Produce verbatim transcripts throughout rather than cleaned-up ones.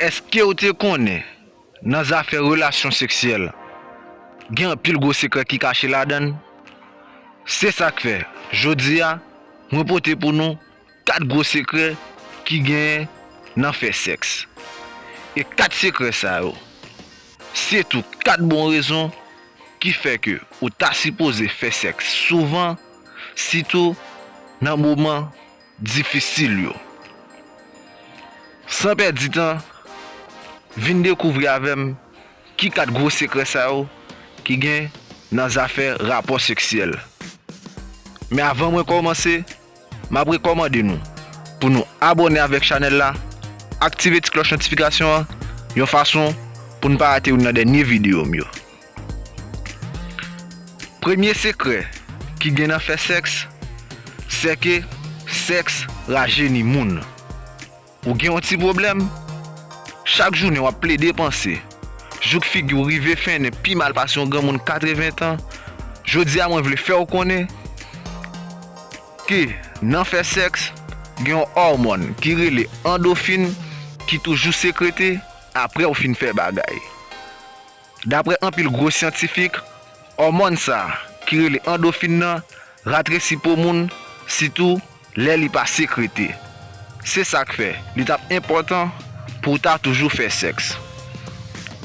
Èske w te konnen nan zafè relasyon seksyèl, gen anpil gwo sekrè ki kache ladan l? Se sa k fè, jodi a, mwen pote pou nou kat gwo sekrè ki genyen nan fè sèks. E kat sekrè sa yo, se tou kat bon rezon ki fè ke ou ta sipoze fè sèks souvan, sitou nan moman difisil yo. San pèdi tan, vin dekouvri avè m ki kat gwo sekrè sa yo ki gen nan zafè rapò seksyèl. Men avan mwen kòmanse, m ap rekòmande nou pou nou abòne avèk chanèl la, aktive ti klòch notifikasyon an, yon fason pou n pa rate youn nan dènye videyo m yo. Premye sekrè ki gen nan fè sèks, se ke sèks rajeni moun. Ou gen yon ti pwoblèm? Chak jounen w ap plede panse, jouk figi w rive fennen pi mal pase yon granmoun katreven tan. Jodi a, mwen vle fè w konnen ke nan fè sèks, gen yon òmòn ki rele andofin ki toujou sekrete apre w fin fè bagay. Daprè anpil gwo syantifik, òmòn sa a ki rele andofin nan ratresi po moun, sitou lè li pa sekrete. Se sa k fè li t ap enpòtan pou w ta toujou fè sèks.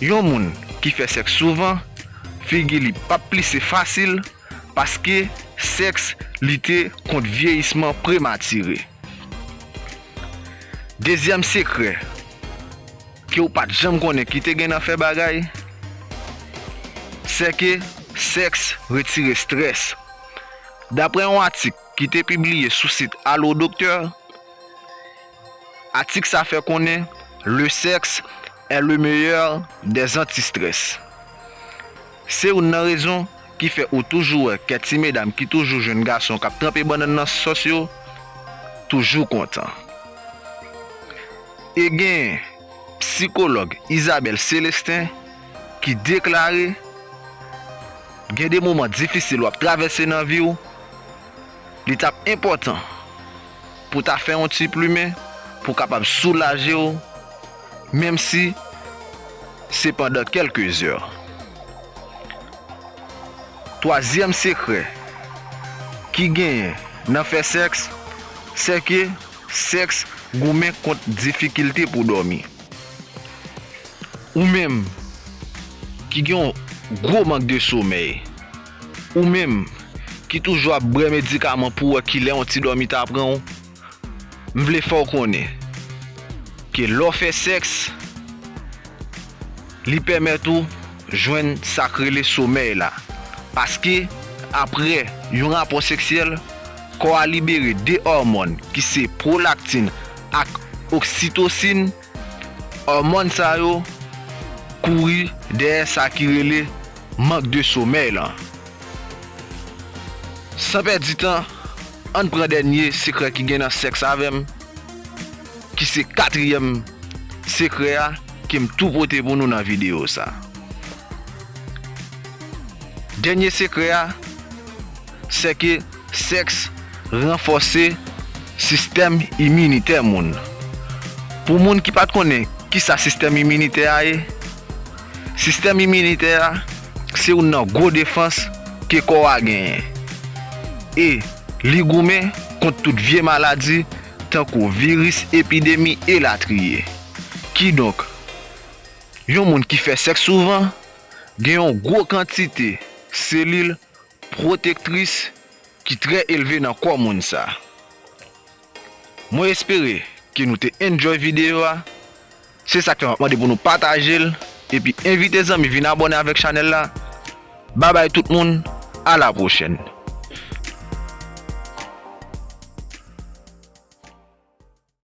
Yon moun ki fè sèks souvan, figi li p ap plise fasil, paske sèks lite kont vyeyisman prematire. Dezyèm sekrè ke w pa t janm konnen ki te gen nan fè bagay, se ke sèks retire estrès. Daprè yon atik ki te pibliye sou sit Allo Docteur, atik sa fè konnen: le sexe est le meilleur des anti-stress. Se youn nan rezon ki fè ou toujou wè kèk ti medam ki toujou jwenn gason k ap tranpe bannann nan sòs yo toujou kontan. E gen sikològ Isabelle Célestin ki deklare, gen de moman difisil w ap travèse nan vi w, li t ap enpòtan pou w ta fè yon ti plimen pou w kapab soulaje w, menm si se pandan kèlke zè. Twazyèm sekrè ki genyen nan fè sèks, se ke sèks goumen kont difikilte pou dòmi. Ou menm ki gen yon gwo mank de somèy, ou menm ki toujou ap bwè medikaman pou wè kilè yon ti dòmi ta pran w, m vle fè w konnen ke lè w fè sèks, li pèmèt ou jwenn sa k rele somèy la. Paske, apre yon rapò seksyèl, kò a libere de òmòn ki se pwolaktin ak oksitosin. Òmòn sa yo kouri dèyè sa ki rele mank de somèy lan. San pèdi tan, ann pran dènye sekrè ki gen nan sèks avè m, ki se katriyèm sekrè a ke m tou pote pou nou nan videyo sa. Dènye sekrè a, se ke sèks ranfòse sistèm iminitè moun. Pou moun ki pa t konnen kisa sistèm iminitè a ye, sistèm iminitè a se youn nan gwo defans ke kò a genyen. E li goumen kont tout vye maladi, tankou viris, epidemi, elatriye. Kidonk, yon moun ki fè sèks souvan gen yon gwo kantite selil pwotektris ki trè elve nan kò moun sa. Mwen espere ke nou te enjoy videyo a. Se sa k fè m ap mande pou nou pataje l, epi envite zanmi vin abòne avèk chanèl la. Babay tout moun, a la pwochèn.